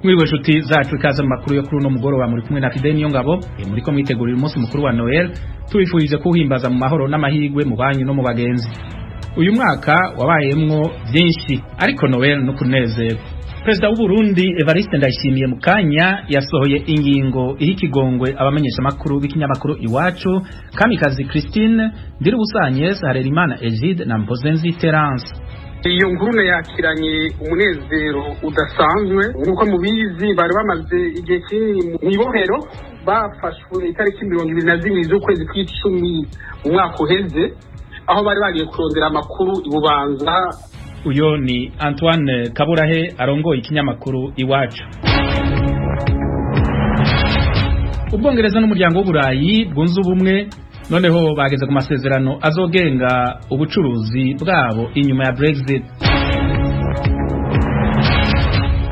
Mwiriwe nshuti zacu, ikaze mu makuru yo kuri uno mugoroba. Muri kumwe na Fidel Niyongabo. Muriko mwitegurira umunsi mukuru wa Noel, tubifurije kuwuhimbaza mu mahoro n'amahirwe mu banyu no mu bagenzi. Uyu mwaka wabayemwo byinshi, ariko Noel no kunezerwa. Perezida w'u Burundi Evariste Ndayishimiye mu kanya yasohoye ingingo iha ikigongwe abamenyesha makuru b'ikinyamakuru Iwacu, Kamikazi Christine, Ndirubusa Agnes, Harerimana Egide na Mpozenzi Terence. Iyo nkuru yakiranye umunezero udasanzwe. Nk'uko mubizi, bari bamaze igihe kinini mu ibohero. Bafashwe itariki 22 z'ukwezi kw'icumi mu mwaka uheze, aho bari bagiye kurondera amakuru i Bubanza. Uyo ni Antoine Kaburahe arongoye ikinyamakuru Iwacu. Ubwongereza n'umuryango w'Uburayi bwunze ubumwe noneho bageze ku masezerano azogenga ubucuruzi bwabo inyuma ya Brexit.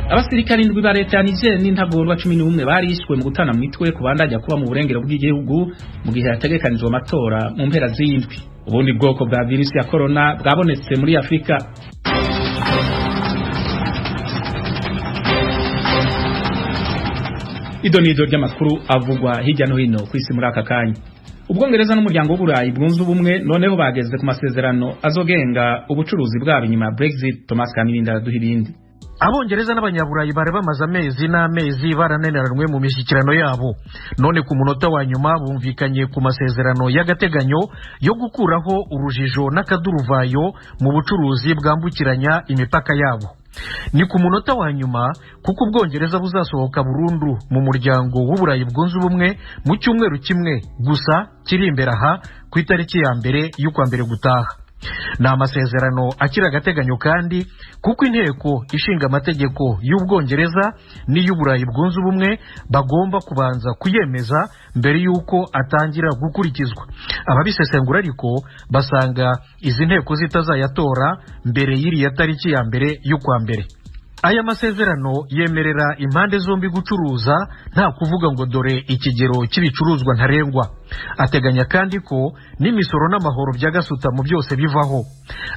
Abasirikare indwi ba leta ya Niger n'intagondwa 11 barishwe mu gutana mwitwe kubandanya kuba mu burengero bw'igihugu mu gihe hategekanijwe amatora mu mpera z'indwi. Ubundi bwoko bwa virusi ya corona bwabonetse muri Afrika. Idonido ry'amakuru avugwa hirya no hino kw'isi muri aka kanya. Ubwongereza n'umuryango w'Uburayi bwunze ubumwe noneho bageze ku masezerano azogenga ubucuruzi bwabo inyuma ya Brexit. Thomas Kamirinda araduha ibindi. Abongereza n'abanyaburayi bari bamaze amezi n'amezi barananiranywe mu mishyikirano yabo, none ku munota wa nyuma bumvikanye ku masezerano y'agateganyo yo gukuraho urujijo n'akaduruvayo mu bucuruzi bwambukiranya imipaka yabo. Ni ku munota wa nyuma kuko Ubwongereza buzasohoka burundu mu muryango w'Uburayi bwunze ubumwe mu cyumweru kimwe gusa kiri imbere aha, ku itariki ya 1 y'ukwa mbere gutaha. Ni amasezerano akiri agateganyo kandi kuko inteko ishinga amategeko y'Ubwongereza n'iy'Uburayi bwunze ubumwe bagomba kubanza kuyemeza mbere y'uko atangira gukurikizwa. Ababisesengura ariko basanga izi nteko zitazayatora mbere y'iriya tariki ya 1 y'ukwa mbere. Aya masezerano yemerera impande zombi gucuruza nta kuvuga ngo dore ikigero cy'ibicuruzwa ntarengwa. Ateganya kandi ko n'imisoro n'amahoro bya gasutamo byose bivaho,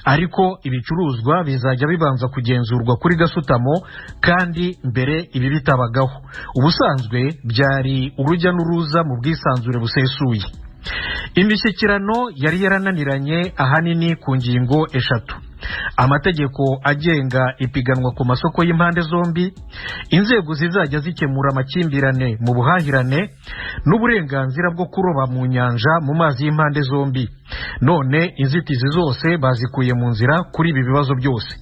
ariko ibicuruzwa bizajya bibanza kugenzurwa kuri gasutamo, kandi mbere ibi bitabagaho. Ubusanzwe byari urujya n'uruza mu bwisanzure busesuye. Imishyikirano yari yarananiranye ahanini ku ngingo eshatu: amategeko agenga ipiganwa ku masoko y'impande zombi, inzego zizajya zikemura amakimbirane mu buhahirane, n'uburenganzira bwo kuroba mu nyanja mu mazi y'impande zombi. None inzitizi zose bazikuye mu nzira kuri ibi bibazo byose.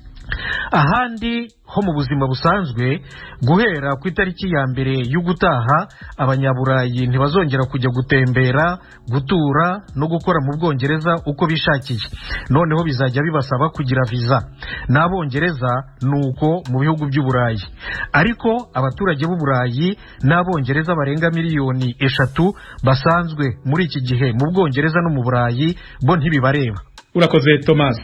Ahandi ho mu buzima busanzwe, guhera ku itariki ya 1 y'ugutaha, abanyaburayi ntibazongera kujya gutembera, gutura no gukora mu Bwongereza uko bishakiye. Noneho bizajya bibasaba kugira viza. N'Abongereza ni uko mu bihugu by'Uburayi. Ariko abaturage b'Uburayi n'Abongereza barenga miliyoni 3 basanzwe muri iki gihe mu Bwongereza no mu Burayi bo ntibibareba. Urakoze, Thomas.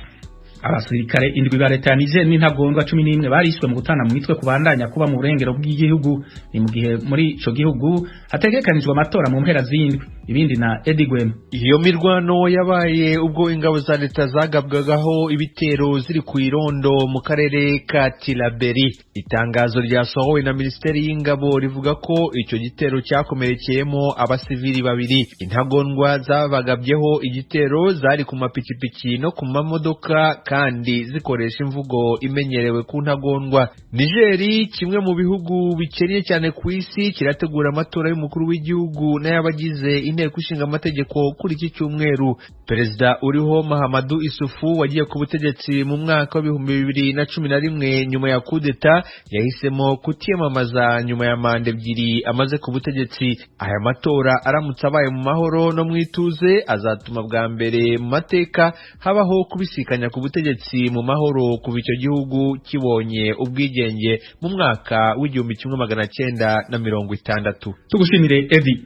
Abasirikare indwi ba leta ya Niger n'intagondwa 11 barishwe mu gutana mu mitwe kubandanya kuba mu burengero bw'igihugu. Ni mu gihe muri ico gihugu hategekanijwe amatora mu mpera z'indwi. Ibindi na Eddie Gwema. Iyo mirwano yabaye ubwo ingabo za leta zagabwagaho ibitero ziri ku irondo mu karere ka Tilaberi. Itangazo ryasohowe na Minisiteri y'Ingabo rivuga ko icyo gitero cyakomerekeyemo abasivili babiri. Intagondwa zabagabyeho igitero zari ku mapikipiki no ku mamodoka, kandi zikoresha imvugo imenyerewe ku ntagondwa. Nigeri, kimwe mu bihugu bikennye cyane ku isi, kirategura amatora y'umukuru w'igihugu n'ay'abagize inteko ishinga amategeko kuri iki cyumweru. Perezida uriho, Mahamadou Issoufou, wagiye ku butegetsi mu mwaka wa 2011 nyuma ya kudeta, yahisemo kutiyamamaza nyuma ya manda ebyiri amaze ku butegetsi. Aya matora aramutse abaye mu mahoro no mu ituze, azatuma bwa mbere mu mateka habaho kubisikanya ku butegetsi mu mahoro kuva icyo gihugu kibonye ubwigenge mu mwaka wa 1960. Tugushimire, Eddie.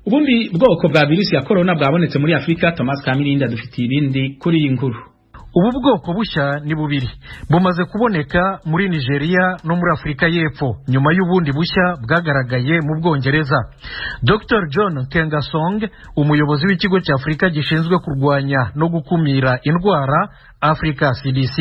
Ubundi bwoko bwa virusi ya corona bwabonetse muri Afrika. Thomas Kamirinda dufitiye ibindi kuri iyi nkuru. Ubu bwoko bushya ni bubiri bumaze kuboneka muri Nigeria no muri Afurika y'Epfo nyuma y'ubundi bushya bwagaragaye mu Bwongereza. Dr John Kengasong, umuyobozi w'ikigo cya Afurika gishinzwe kurwanya no gukumira indwara Africa CDC,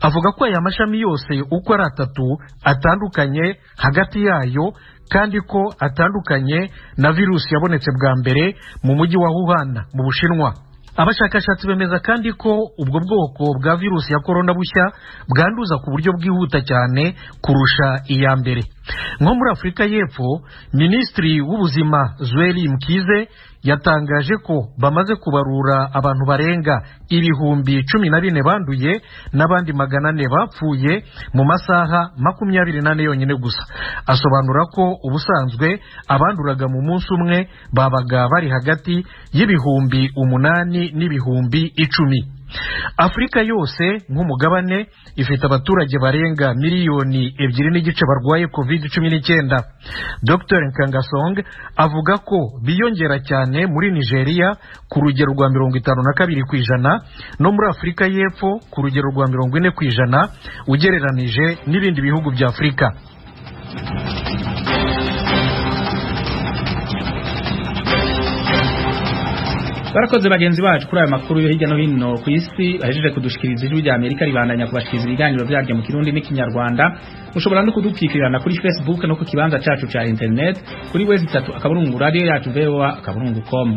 avuga ko aya mashami yose uko ari atatu atandukanye hagati yayo, kandi ko atandukanye na virusi yabonetse bwa mbere mu mujyi wa Wuhan mu Bushinwa. Abashakashatsi bemeza kandi ko ubwo bwoko bwa virusi ya korona bushya bwanduza ku buryo bwihuta cyane kurusha iya mbere. Nko muri Afurika y'Epfo, Minisitiri w'Ubuzima Zweli Mkize yatangaje ko bamaze kubarura abantu barenga 14,000 banduye n'abandi 400 bapfuye mu masaha 24 yonyine gusa. Asobanura ko ubusanzwe abanduraga mu munsi umwe babaga bari hagati y'8,000 n'10,000. Afurika yose nk'umugabane ifite abaturage barenga 2.5 miliyoni barwaye COVID-19. Dr Nkangasong avuga ko biyongera cyane muri Nigeria ku rugero rwa 52% no muri Afurika y'Epfo ku rugero rwa 40% ugereranije n'ibindi bihugu bya Afurika. Barakoze bagenzi bacu kuri aya makuru yo hirya no hino ku isi bahejeje kudushikiriza. Ijwi rya Amerika ribandanya kubashikiriza ibiganiro byaryo mu Kirundi n'iKinyarwanda. Mushobora no kudupfikirana kuri Facebook no ku kibanza cacu ca internet kuri www.radioyacu.voa.com.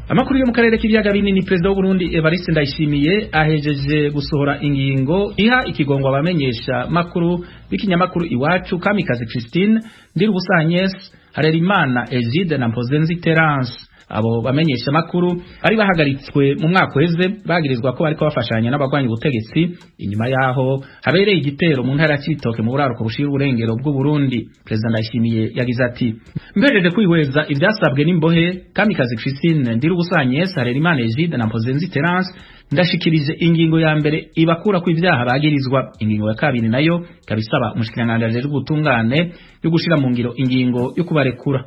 Amakuru yo mu karere k'ibiyaga binini. Perezida w'u Burundi Evariste Ndayishimiye ahejeje gusohora ingingo iha ikigongo abamenyesha makuru b'ikinyamakuru Iwacu, Kamikazi Christine, Ndirubusa Agnes, Harerimana Egide na Mpozenzi Terence. Abo bamenyesha makuru bari bahagaritswe mu mwaka uheze bagirizwa ko bariko bafashanya n'abagwanya ubutegetsi inyuma yaho habereye igitero mu ntara ya Cibitoke mu buraruko bushira uburengero bw'u Burundi. Perezida Ndayishimiye yagize ati: "Mbejeje kwihweza ivyasabwe n'imbohe Kamikazi Christine, Ndirubusa Agnes, Harerimana Egide na Mpozenzi Terence, ndashikirije ingingo ya mbere ibakura ku ivyaha bagirizwa. Ingingo ya kabiri nayo ikaba isaba umushikiranganji ajejwe ubutungane yo gushira mu ngiro ingingo yo kubarekura."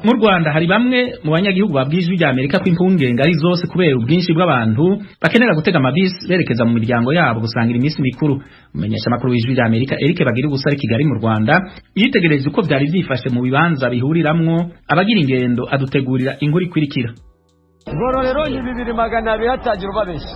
Mu Rwanda hari bamwe mu banyagihugu babwijwe rya Amerika ko impungenge ari zose kubera ubwinshi bw'abantu bakenera gutega amabisi berekeza mu miryango yabo gusangira iminsi mikuru. Umumenyesha makuru w'Ijwi rya Amerika Eric Bagira ubusa ari Kigali mu Rwanda yitegereje uko byari byifashe mu bibanza bihuriramwo abagira ingendo, adutegurira inkuru ikurikira. Ngororero ni 2,200, hatagira ubabeshya.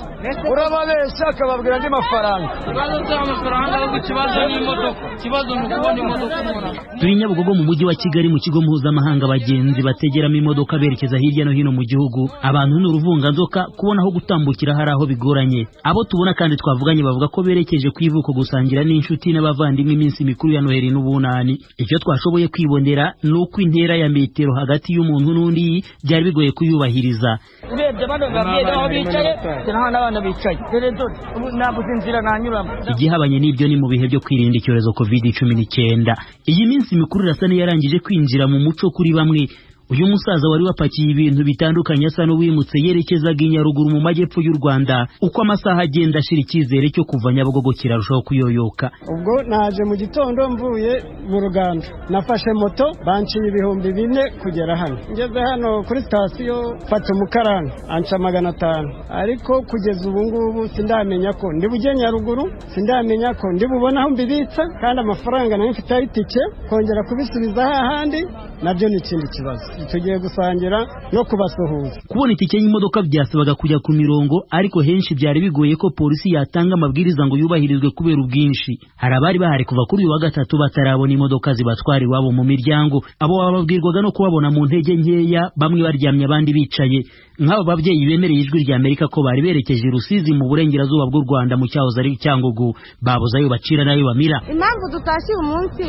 Urababeshya akababwira andi mafaranga. Ikibazo cy'amafaranga, ahubwo ikibazo ni imodoka. Ikibazo ni ukubona imodoka umuntu. Turi Nyabugogo mu mujyi wa Kigali, mu kigo mpuzamahanga abagenzi bategeramo imodoka berekeza hirya no hino mu gihugu. Abantu ni uruvunganzoka, kubona aho gutambukira hari aho bigoranye. Abo tubona kandi twavuganye bavuga ko berekeje ku ivuko gusangira n'inshuti n'abavandimwe iminsi mikuru ya Noheli n'Ubunani. Icyo twashoboye kwibonera ni uko intera ya metero hagati y'umuntu n'undi byari bigoye kuyubahiriza. Urebye bano babyeyi aho bicaye, dore n'abana bicaye, dore dore ubu nabuze inzira nanyuramo. Igihabanye n'ibyo ni mu bihe byo kwirinda icyorezo COVID-19, iyi minsi mikuru irasa n'iyarangije kwinjira mu muco kuri bamwe. Uyu musaza wari wapakiye ibintu bitandukanye asa n'uwimutse yerekezaga i Nyaruguru mu majyepfo y'u Rwanda. Uko amasaha agenda ashira, icyizere cyo kuva Nyabugogo kirarushaho kuyoyoka. Ubwo naje mu gitondo mvuye mu rugando, nafashe moto banciye 4000 kugera hano. Ngeze hano kuri sitasiyo mfata umukarani anca 500, ariko kugeza ubu ngubu sindamenya ko ndi bujye Nyaruguru, sindamenya ko ndi bubone aho mbibitsa, kandi amafaranga nayo mfite ay'itike, kongera kubisubiza hahandi nabyo ni ikindi kibazo. Tugiye gusangira no kubasuhuza. Kubona itike y'imodoka byasabaga kujya ku mirongo, ariko henshi byari bigoye ko polisi yatanga amabwiriza ngo yubahirizwe kubera ubwinshi. Hari abari bahari kuva kuri uyu wa gatatu batarabona imodoka zibatwara iwabo mu miryango. Abo bababwirwaga no kubabona mu ntege nkeya, bamwe baryamye abandi bicaye. Nk'aba babyeyi bemereye Ijwi rya Amerika ko bari berekeje i Rusizi mu burengerazuba bw'u Rwanda mu cyahoze ari Cyangugu, babuze ayo bacira n'ayo bamira. Impamvu dutashye uyu munsi,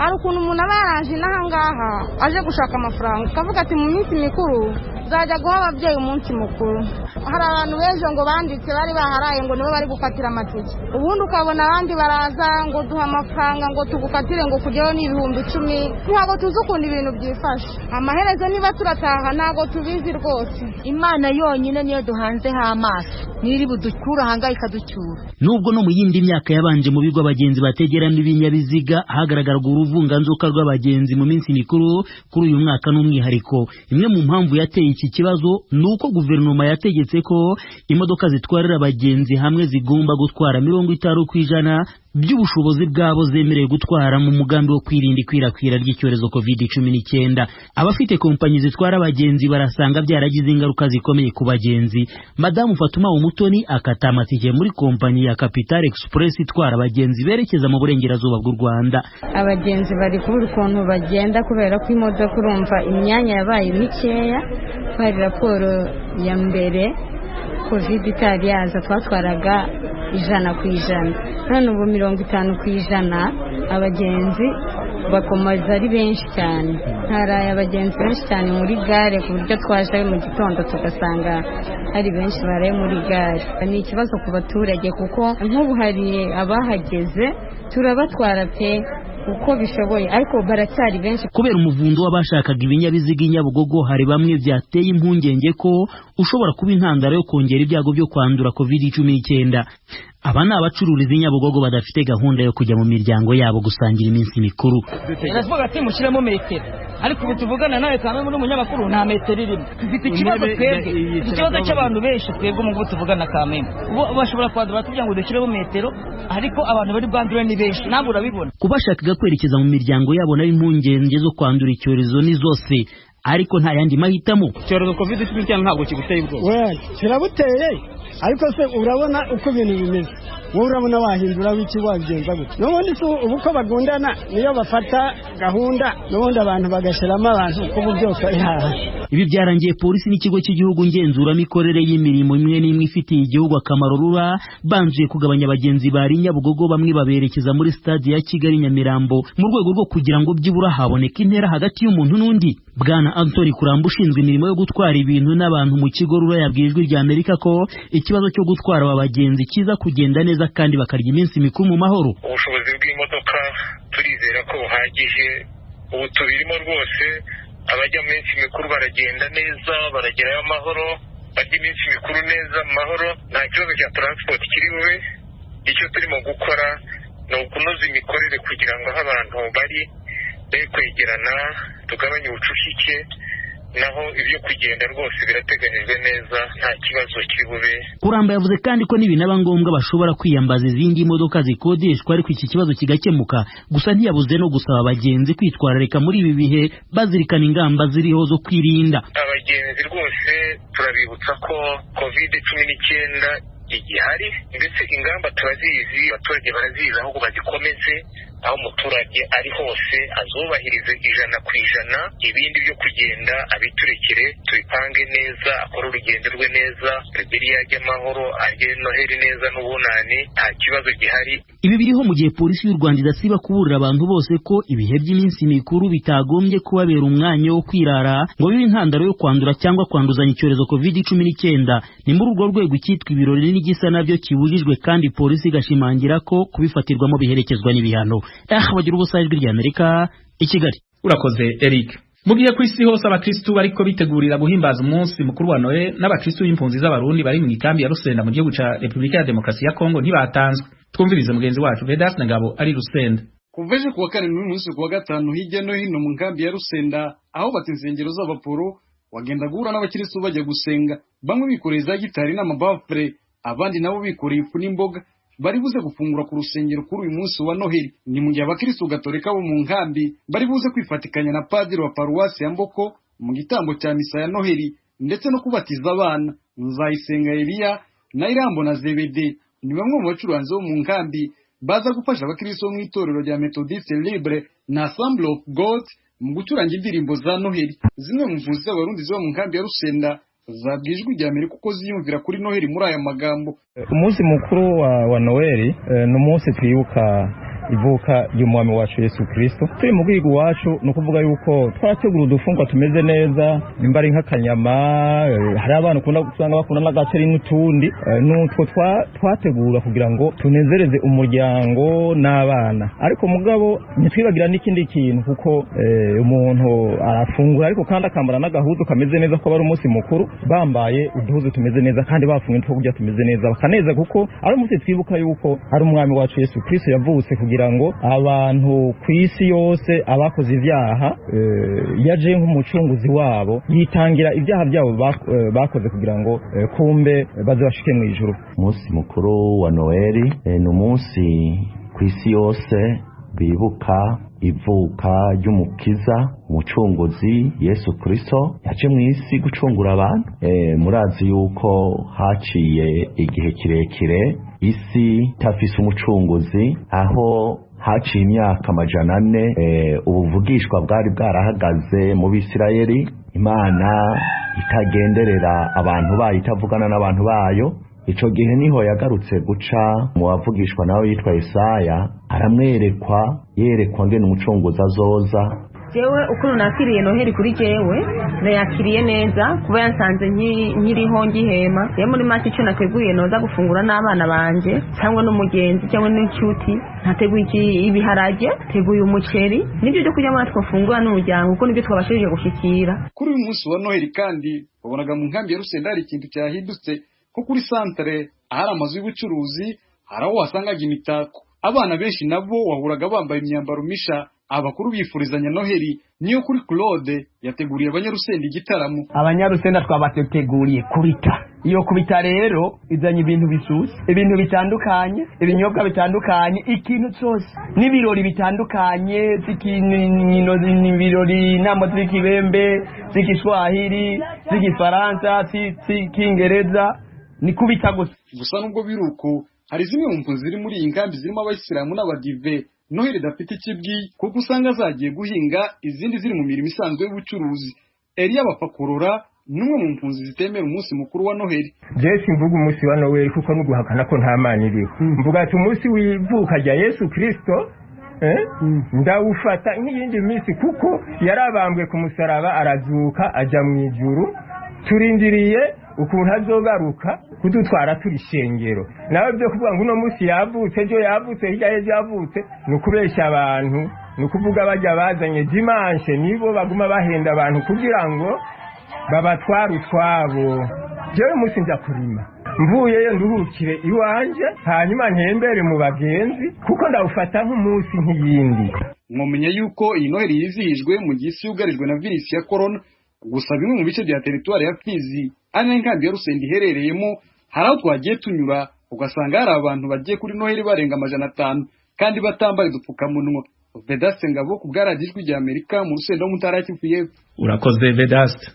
hari ukuntu umuntu aba yaraje inaha ngaha aje gushaka amafaranga, akavuga ati mu minsi mikuru nzajya guha ababyeyi umunsi mukuru. Hari abantu b'ejo ngo banditse bari baharaye ngo nibo bari gukatira amatike, ubundi ukabona abandi baraza ngo duha amafaranga ngo tugukatire, ngo kujyaho ni 10,000. Ntabwo tuzi ukuntu ibintu byifashe, amaherezo niba turataha ntabwo tubizi rwose. Imana yonyine niyo duhanzeho amaso. Niri budukura ahangaha ikaducyura. Nubwo no mu yindi myaka yabanje mu bigo abagenzi bategeramo ibinyabiziga hagaragaraga uruvunganzoka rw'abagenzi mu minsi mikuru, kuri uyu mwaka n'umwihariko. Imwe mu mpamvu yateye iki kibazo ni uko guverinoma yategetse ko imodoka zitwarira abagenzi hamwe zigomba gutwara 50% by'ubushobozi bwabo zemerewe gutwara mu mugambi wo kwirinda ikwirakwira ry'icyorezo COVID-19. Abafite kompanyi zitwara abagenzi barasanga byaragize ingaruka zikomeye ku bagenzi. Madamu Fatuma Umutoni akata amatike muri kompanyi ya Capital Express itwara abagenzi berekeza mu burengerazuba bw'u Rwanda. Abagenzi bari kubura ukuntu bagenda kubera ko imodoka urumva imyanya yabaye mikeya. Twari raporo ya mbere Covid itari yaza twatwaraga 100%, none ubu 50% abagenzi bakomeza ari benshi cyane. Haraye abagenzi benshi cyane muri gare ku buryo twaje mu gitondo tugasanga hari benshi baraye muri gare. Ni ikibazo ku baturage kuko nk'ubu hari abahageze turabatwara pe uko bishoboye, ariko baracyari benshi. Kubera umuvundo w'abashakaga ibinyabiziga i Nyabugogo, hari bamwe byateye impungenge ko ushobora kuba intandaro yo kongera ibyago byo kwandura COVID-19. Aba ni abacururiza i Nyabugogo badafite gahunda yo kujya mu miryango yabo gusangira iminsi mikuru. Baravuga ati mushyiremo metero, ariko ubu tuvugana nawe kamwe muri umunyamakuru nta metero irimo. Dufite ikibazo twebwe, ikibazo cy'abantu benshi twebwe mu tuvugana kamwe. Ubu bashobora kwandura batubwira ngo dushyiremo metero, ariko abantu bari bwandure ni benshi, nawe urabibona. Kubashakaga kwerekeza mu miryango yabo nayo impungenge zo kwandura icyorezo ni zose, ariko nta yandi mahitamo. Icyorezo COVID-19 ntabwo kiguteye ubwoba? Kirabuteye, ariko se urabona uko ibintu bimeze, wowe urabona wahindura wiki wabigenza gute? N'ubundi se ubu ko bagundana niyo bafata gahunda, n'ubundi abantu bagashyiramo abantu kuko byose ari haha. Ibi byarangiye polisi n'ikigo cy'igihugu ngenzuramikorere y'imirimo imwe n'imwe ifitiye igihugu akamaro RURA banzuye kugabanya abagenzi bari Nyabugogo, bamwe baberekeza muri stade ya Kigali Nyamirambo mu rwego rwo kugira ngo byibura haboneke intera hagati y'umuntu n'undi. Bwana Anthony Kuramba ushinzwe imirimo yo gutwara ibintu n'abantu mu kigo RURA yabwiye Ijwi rya Amerika ko ikibazo cyo gutwara aba bagenzi kiza kugenda neza kandi bakarya iminsi mikuru mu mahoro. Ubushobozi bw'imodoka turizera ko buhagije, ubu tubirimo rwose. Abajya mu minsi mikuru baragenda neza, baragerayo amahoro, barya iminsi mikuru neza mu mahoro, nta kibazo cya taransipoti kiri bube. Icyo turimo gukora ni ukunoza imikorere kugira ngo aho abantu bari be kwegerana, tugabanye ubucucike, naho ibyo kugenda rwose birateganyijwe neza, nta kibazo kiri bube. Kuramba yavuze kandi ko nibinaba ngombwa bashobora kwiyambaza izindi modoka zikodeshwa, ariko iki kibazo kigakemuka. Gusa ntiyabuze no gusaba abagenzi kwitwararika muri ibi bihe bazirikana ingamba ziriho zo kwirinda. Abagenzi rwose turabibutsa ko COVID-19 igihari, ndetse ingamba turazizi, abaturage barazizi, ahubwo bazikomeze. Aho umuturage ari hose azubahirize 100%, ibindi byo kugenda abiturekere, tubipange neza, akore urugendo rwe neza, biriya ajya amahoro, ajye Noheli neza n'ubunani, nta kibazo gihari. Ibi biriho mu gihe polisi y'u Rwanda idasiba kuburira abantu bose ko ibihe by'iminsi mikuru bitagombye kubabera umwanya wo kwirara ngo bibe intandaro yo kwandura cyangwa kwanduzanya icyorezo COVID-19. Ni muri urwo rwego icyitwa ibirori n'igisa nabyo kibujijwe, kandi polisi igashimangira ko kubifatirwamo biherekezwa n'ibihano. Bagira ubusa, Ijwi rya Amerika i Kigali. Urakoze Eric. Mu gihe ku isi hose abakristu bariko bitegurira guhimbaza umunsi mukuru wa Noel, n'abakristu b'impunzi z'abarundi bari mu ikambi ya Rusenda mu gihugu ca Republika ya Demokarasi ya Kongo ntibatanzwe. Twumvirize mugenzi wacu Vedas Ngabo ari Rusenda. Kuva ejo kuwa kane n'uyu munsi kuwa gatanu hirya no hino mu nkambi ya Rusenda aho batse insengero z'abaporo, wagenda guhura n'abakristu bajya gusenga, bamwe bikoreye za gitari n'amabafure, abandi nabo bikoreye ifu n'imboga bari buze gufungura ku rusengero kuri uyu munsi wa Noheli. Ni mu gihe abakristu gatolika bo mu nkambi bari buze kwifatikanya na padiri wa paruwasi ya Mboko mu gitambo cya misa ya Noheli ndetse no kubatiza abana. Nzayisenga Eliya na Irambo na Zebede ni bamwe mu bacuranzi bo mu nkambi baza gufasha abakristo bo mu itorero rya Methodiste Libre na Assembly of God mu gucuranga indirimbo za Noheli. Zimwe mu mpunzi z'abarundi ziba mu nkambi ya Rusenda zabwiye Ijwi rya Amerika uko ziyumvira kuri Noheli muri aya magambo. Umunsi mukuru wa Noheli ni umunsi twibuka ivuka ry'umwami wacu Yesu Kristo. Turi mu rwego iwacu ni ukuvuga yuko twarategura udufungwa tumeze neza, nimba ari nk'akanyama, hari abana ukunda usanga bakunda n'agaceri n'utundi, n'utwo twategura kugira ngo tunezereze umuryango n'abana. Ariko mugabo ntitwibagira n'ikindi kintu, kuko umuntu Arafungura ariko kandi akambara n'agahuzu kameze neza ko bari umunsi mukuru, bambaye uduhuzu tumeze neza kandi bafunguye utwo kurya tumeze neza, bakaneza kuko ari umunsi twibuka yuko ari umwami wacu Yesu Kristo yavutse kugira ngo abantu ku isi yose abakoze ibyaha yaje nk'umucunguzi wabo, yitangira ibyaha byabo bakoze kugira ngo kumbe baze bashike mu ijuru. Umunsi mukuru wa Noeli ni umunsi ku isi yose bibuka ivuka ry'umukiza umucunguzi Yesu Kristo yaje mu isi gucungura abantu. Murazi yuko haciye igihe kirekire isi itafise umucunguzi, aho haciye imyaka 400 ubuvugishwa bwari bwarahagaze mu Bisirayeli, Imana itagenderera abantu bayo, itavugana n'abantu bayo. Ico gihe niho yagarutse guca mu bavugishwa nawe yitwa Isaya, aramwerekwa, yerekwa ngene umucunguzi azoza. Jewe ukuntu nakiriye Noheli kuri jewe nayakiriye neza kuba yansanze nkiriho ngihema. Rero muri make icyo nateguye noza gufungura n'abana banje cyangwa n'umugenzi cyangwa n'inshuti, ntateguye ibiharage, teguye umuceri n'ibyo byo kurya muri twafungura n'umuryango kuko nibyo twabashije gushyikira. Kuri uyu munsi wa Noheli kandi wabonaga mu nkambi ya Rusenda hari ikintu cyahindutse, ko kuri santere ahari amazu y'ubucuruzi hari aho wasangaga imitako. Abana benshi nabo wahuraga bambaye imyambaro misha, abakuru bifurizanya Noheli. Niyo kuri Claude yateguriye abanyarusenda igitaramo. Abanyarusenda twabateguriye kubita. Iyo kubita rero izanye ibintu bisuse, ibintu bitandukanye, ibinyobwa bitandukanye, ikintu cyose n'ibirori bitandukanye, ibirori inama z'ikibembe, z'ikiswahili, z'igifaransa, z'ikingereza, ni kubita gusa. Gusa nubwo biruko hari zimwe mu mpunzi ziri muri iyi nkambi zirimo abayisilamu n'abadive Noheli idafite ikibwi, kuko usanga zagiye guhinga, izindi ziri mu mirimo isanzwe y'ubucuruzi. Eliya Bapakurora numwe mu mpunzi zitemera umunsi mukuru wa Noheli. Jesi mvuga umunsi wa Noheli kuko nuguhakana ko nta mana iriho. Mvuga ati umunsi w'ivuka rya Yesu Kristo ndawufata nk'iyindi minsi kuko yarabambwe ku musaraba arazuka ajya mu ijuru, turindiriye ukuntu azogaruka kudutwara turi shengero. Nawe byo kuvuga ngo uno munsi yavutse, ejo yavutse, hirya y'ejo yavutse, ni ukubeshya abantu, ni ukuvuga bajya bazanye dimanche nibo baguma bahenda abantu kugira ngo babatware utwabo. Jewe munsi nza kurima, mvuyeyo nduhukire iwanje, hanyuma ntembere mu bagenzi kuko ndawufata nk'umunsi nk'iyindi. Mwomenya yuko iyi Noheli yizihijwe mu gihe isi yugarijwe na virusi ya corona. Gusa bimwe mu bice bya teritwari ya Fizi ari nayo inkambi ya Rusenda iherereyemo, hari aho twagiye tunyura ugasanga hari abantu bagiye kuri Noheli barenga 500 kandi batambaye udupfukamunwa. Vedaste Ngabo ku bwa Ijwi rya Amerika mu Rusenda mu ntara ya Kivu y'Epfo. Urakoze Vedaste.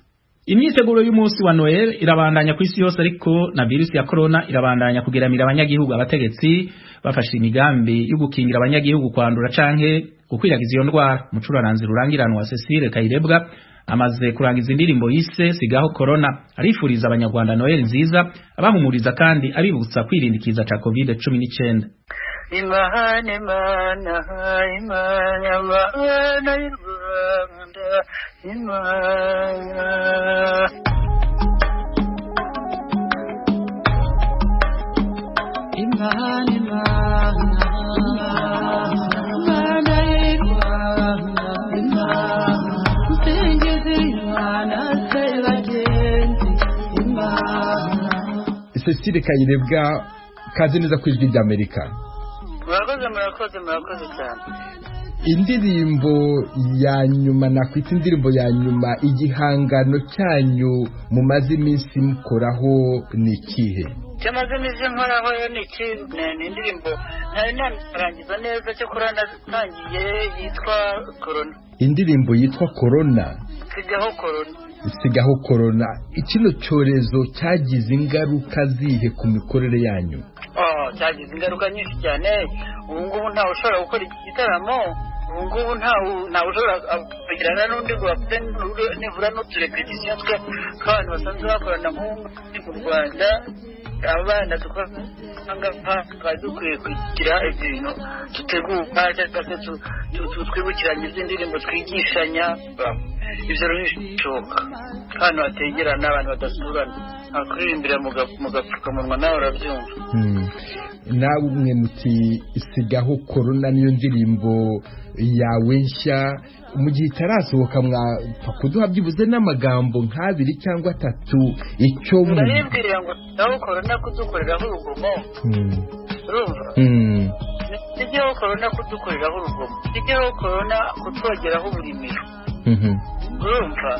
Imyiteguro y'umunsi wa Noel irabandanya ku isi yose, ariko na virusi ya corona irabandanya kugeramira abanyagihugu. Abategetsi bafashe imigambi yo gukingira abanyagihugu kwandura canke gukwiragiza iyo ndwara. Umucuraranzi rurangiranwa Cecile Kayirebwa amaze kurangiza indirimbo yise Sigaho Corona, arifuriza abanyarwanda Noel nziza, abahumuriza kandi abibutsa kwirindikiza ca COVID-19. Imana Imana Imana Imana y'u Rwanda Imana. Imana Imana Imana y'u Rwanda Imana. Cecile Kayirebwa, kaze neza ku Ijwi ry'Amerika. Murakoze, murakoze, murakoze cyane. Indirimbo ya nyuma nakwita indirimbo ya nyuma, igihangano cyanyu mumaze iminsi mukoraho ni ikihe? Cyamaze iminsi nkoraho ni iki? Ni indirimbo ntari narangiza neza, cyo kora natangiye yitwa Corona. Indirimbo yitwa Corona. Sigaho Corona. Sigaho Corona. Ikino cyorezo cyagize ingaruka zihe ku mikorere yanyu? Cyagize ingaruka nyinshi cyane. Ubu ngubu ntawe ushobora gukora igitaramo, ubu ngubu ntawe ushobora kugirana n'undi ngo bafite nibura n'uturepetisiyo tw'abantu basanzwe bakorana nk'ubu mu Rwanda. Abana twari dukwiye kugira ibintu dutegura cyangwa se twibukiranya iz'indirimbo twigishanya, ibyo rero bishoboka. Abantu bategerana, abantu badasurana, kuririmbira mu gapfukamunwa nawe urabyumva. Nawe umwe muti Sigaho Corona niyo ndirimbo yawe nshya, Mu gihe itarasohoka mwapfa kuduha byibuze n'amagambo nk'abiri cyangwa atatu icyo mu Ndabibwirira ngo naho korona kudukoreraho urugomo, urumva? Tujyeho korona kudukoreraho urugomo, tujyeho korona kutwogeraho uburimiro, urumva?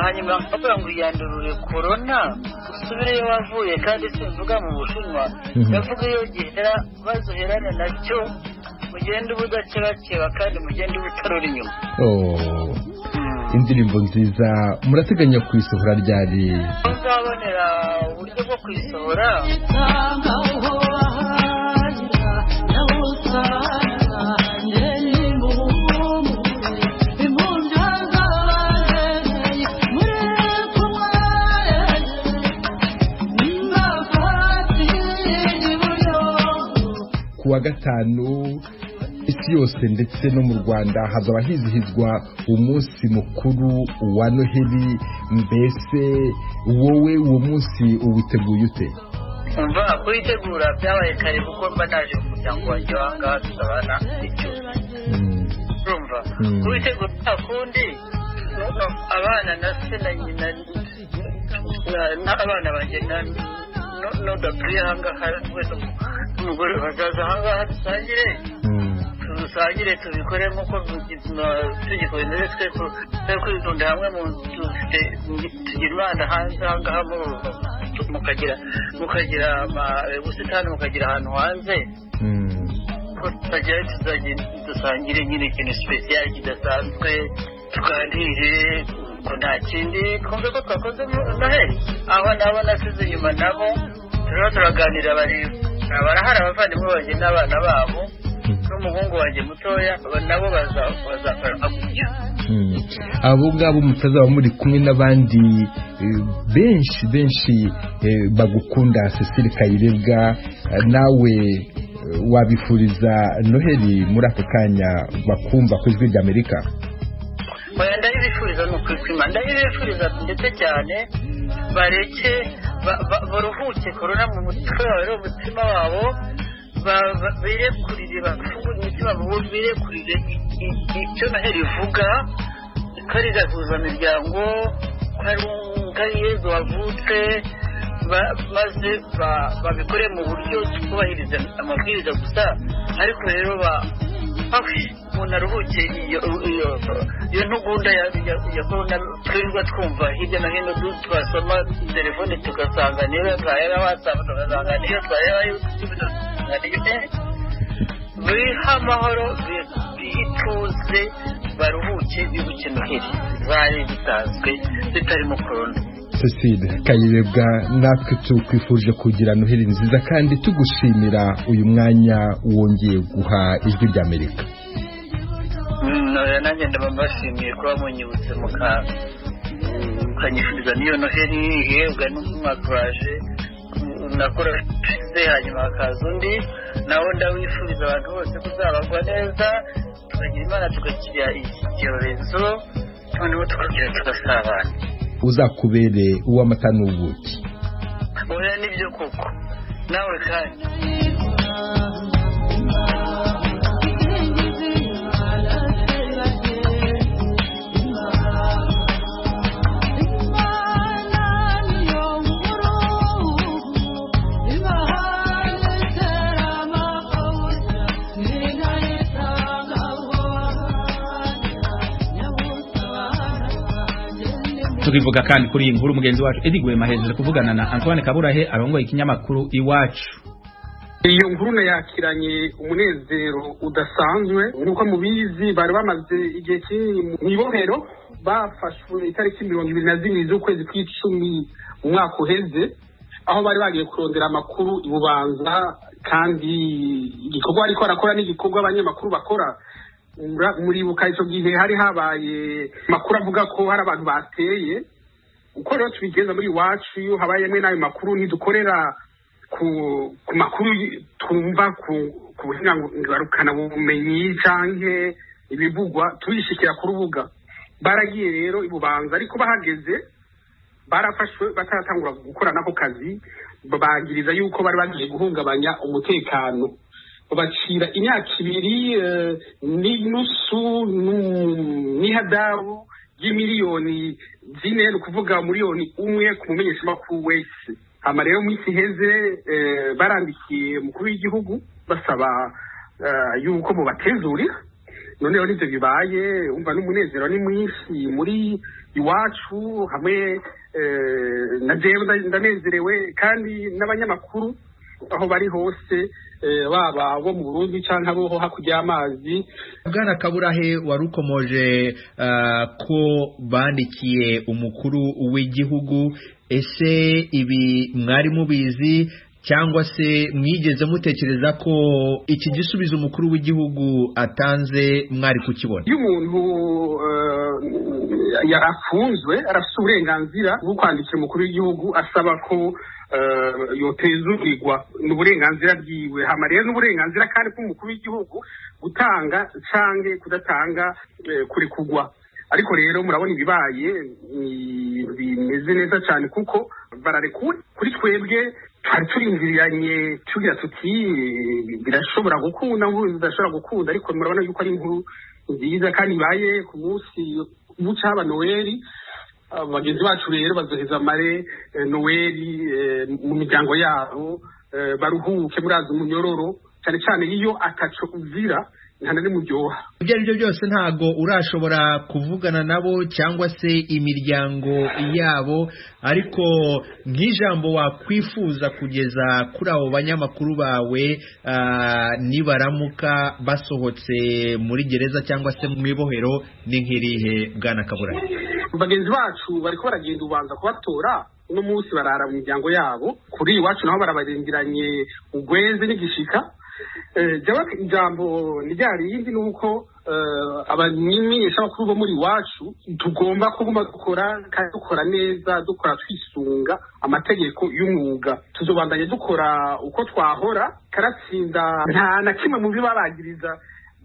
Hanyuma nkavuga ngo iyandurure korona usubireyo wavuye, kandi simvuga mu Bushinwa, ndavuga iyo gihera bazuherane nacyo, mugende ubudakebakeba kandi mugende ubutarura inyuma. Oh, indirimbo nziza. Murateganya kuyisohora ryari? Uzabonera uburyo bwo kuyisohora. Ku wa gatanu, isi yose ndetse no mu Rwanda hazaba hizihizwa umunsi mukuru wa Noheli. Mbese wowe uwo munsi uwiteguye ute? Umva, kuyitegura byabaye kare, kuko mba naje mu muryango wanjye wahangaha tukabana icyo, urumva? Kuyitegura nta kundi, abana na se na nyina n'abana banjye na nodapuriye ahangaha wese umugore bazaza ahangaha dusangire, tubikore nk'uko tegeko rimeze, twe kwitunda hamwe mu dufite tugira Imana hanze ahangaha mukagira ubusitani, mukagira ahantu hanze tuzajya dusangire nyine ikintu sipesiyali kidasanzwe, tuganire ko nta kindi, twumve ko twakoze Noheli. Aho nabo nasize inyuma nabo turiho turaganira, bari barahari, abavandimwe banjye n'abana babo n'umuhungu wanjye mutoya, nabo bazakora gutyo. Abo ngabo mutazaba muri kumwe n'abandi benshi benshi bagukunda, Cecile Kayirebwa, nawe wabifuriza Noheli muri aka kanya bakumva ku Ijwi ry'Amerika? Oya, ndabibifuriza, ni ukwipima, ndabibifuriza ndetse cyane. Bareke baruhuke korona mu mutwe wawe, umutima wabo birekurire, bafungure imitima, birekurire icyo Noheli ivuga, ko ari gahuzamiryango, ko ari Yezu wavutse, maze babikore mu buryo twubahiriza amabwiriza gusa. Ariko rero umuntu aruhuke iyo ntugunda ya korona twirirwa twumva hirya no hino, twasoma telefone tugasanga niyo twareba WhatsApp, tugasanga niyo twareba YouTube, tugasanga niyo. Biha amahoro, bihe ituze, baruhuke, bibuke Noheli zari zisanzwe zitarimo korona. Cecile Kayirebwa, natwe tukwifurije kugira Noheli nziza kandi tugushimira uyu mwanya wongeye guha Ijwi ry'Amerika. Nanjye ndabashimiye kuba munyibutse mukanyifuriza n'iyo Noheli ihebwa n'umwaka uraje nakora ushize, hanyuma hakaza undi, nawo ndawifuriza abantu bose kuzabagwa neza, tukagira Imana tugakira iki cyorezo, noneho tukagira tugasabana. Uzakubere uw'amata n'ubuki. Oya, nibyo koko, nawe kandi. Tukivuga kandi kuri iyi nkuru, mugenzi wacu Eddie Gwema ahejeje kuvugana na Antoine Kaburahe arongoye ikinyamakuru Iwacu. Iyo nkuru nayakiranye umunezero udasanzwe. Nk'uko mubizi, bari bamaze igihe kinini mu ibohero, bafashwe itariki 22 z'ukwezi kw'icumi mu mwaka uheze, aho bari bagiye kurondera amakuru i Bubanza, kandi igikorwa ariko arakora n'igikorwa abanyamakuru bakora. Muribuka icyo gihe hari habaye amakuru avuga ko hari abantu bateye. Uko rero tubigenza muri Iwacu, iyo habayemwe n'ayo makuru, ntidukorera ku makuru twumva ku bumenyi canke ibivugwa, turishikira ku rubuga. Baragiye rero i Bubanza, ariko bahageze barafashwe bataratangura gukora nako kazi, babagiriza yuko bari bagiye guhungabanya umutekano. Babacira imyaka 2 n'inusu n'ihadabu y'imiliyoni 4, ni ukuvuga 1 miliyoni ku mumenyeshamakuru wese. Hama rero mu minsi iheze barandikiye umukuru w'igihugu basaba yuko mubatezurira. Noneho nivyo bibaye, umva n'umunezero ni mwinshi muri iwacu, hamwe na jewe ndanezerewe, kandi n'abanyamakuru aho bari hose, baba bo mu Burundi canke abo hakurya y'amazi. Bwana Kaburahe, warukomoje ko bandikiye umukuru w'igihugu. Ese ibi mwari mubizi, cyangwa se mwigeze mutekereza ko iki gisubizo umukuru w'igihugu atanze mwari kukibona? Iyo umuntu afunzwe, arafite uburenganzira bwo kwandikira umukuru w'igihugu asaba ko yotezurirwa. Ni uburenganzira bwiwe. Hama rero n'uburenganzira kandi bw'umukuru w'igihugu gutanga canke kudatanga kurekurwa. Ariko rero murabona ibibaye bimeze neza cyane, kuko bararekuwe. Kuri twebwe twari turindiriranye, tugira tuti birashobora gukunda, bidashobora gukunda, ariko murabona yuko ari inkuru nziza kandi ibaye ku munsi buca haba Noweli. Bagenzi bacu rero bazoheza amare Noweli mu miryango yabo, baruhuke. Murazi umunyororo, cyane cyane iyo ataco uzira, nta na rimwe uryoha. Ibyo ari byo byose, ntago urashobora kuvugana nabo cyangwa se imiryango yabo, ariko nk'ijambo wakwifuza kugeza kuri abo banyamakuru bawe nibaramuka basohotse muri gereza cyangwa se mu ibohero ni nk'irihe, Bwana Kaburahe? Bagenzi bacu bariko baragenda ubanza kubatora. Uno munsi barara mu miryango yabo. Kuri iwacu naho barabarengeranye ugweze n'igishika. Jewe ijambo ni rya rindi, ni uko abamenyeshamakuru bo muri iwacu tugomba kuguma dukora, kandi dukora neza, dukora twisunga amategeko y'umwuga. Tuzobandanya dukora uko twahora. Karatsinda nta na kimwe mu byo babagiriza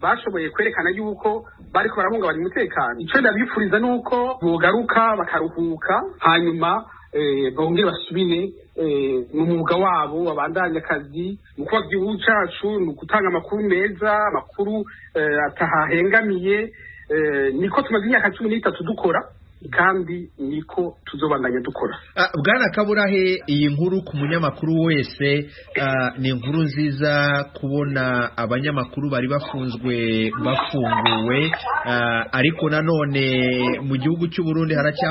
bashoboye kwerekana yuko bariko barahungabanya umutekano. Ico ndabifuriza ni uko bogaruka bakaruhuka, hanyuma bongere basubire mu mwuga wabo, babandanye akazi. Mu kubaka igihugu cacu ni ugutanga amakuru meza, amakuru atahahengamiye. Niko tumaze imyaka 13 dukora, kandi niko tuzobandanya dukora. Bwana Kaburahe, iyi nkuru ku munyamakuru wese ni inkuru nziza kubona abanyamakuru bari bafunzwe bafunguwe, ariko nanone mu gihugu cy'u Burundi haracya